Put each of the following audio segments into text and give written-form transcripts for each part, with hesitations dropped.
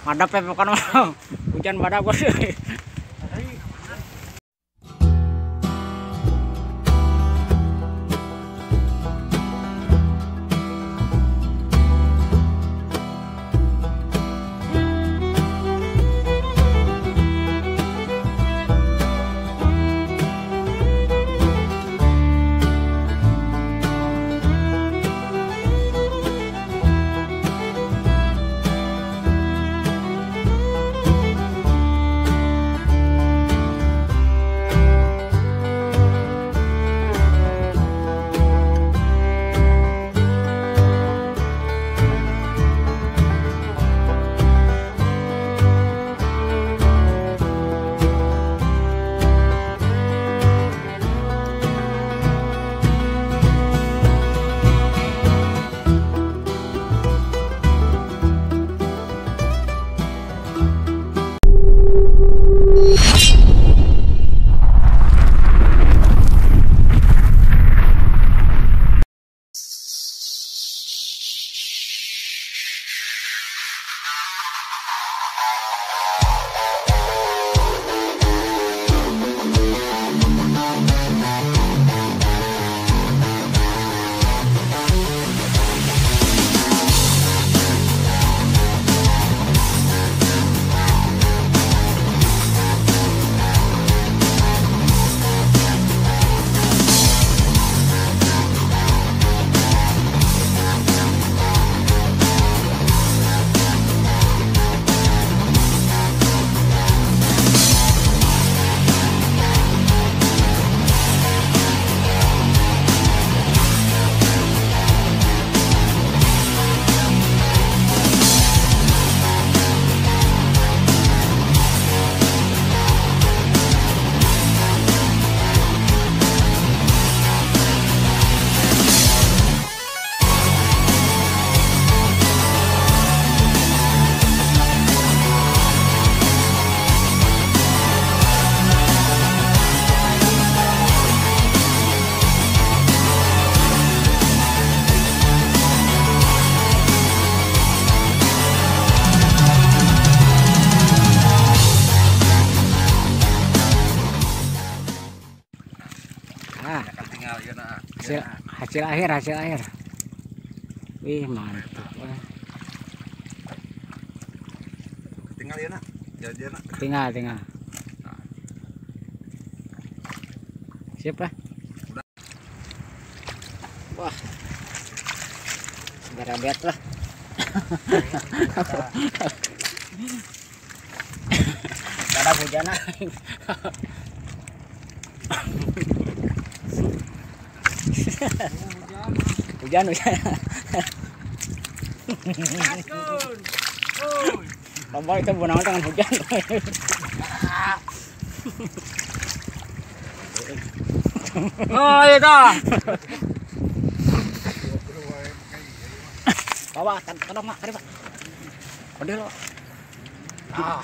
Madap ya bukan hujan badak bos. Hasil akhir, hasil akhir. Wih, mantap. Tinggal ya nak, jajan nak. Tinggal, tinggal. Siapa? Wah, segera lihat lah. Ada hujan. Hujan, hujan. Lomba itu bukan tangan hujan. Oh iya. Bawa, tolong mak, kari pak. Kode lo. Ah,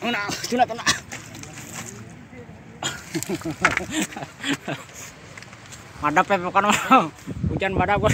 nah, sunat nak. Madap ya bukan hujan badak bos.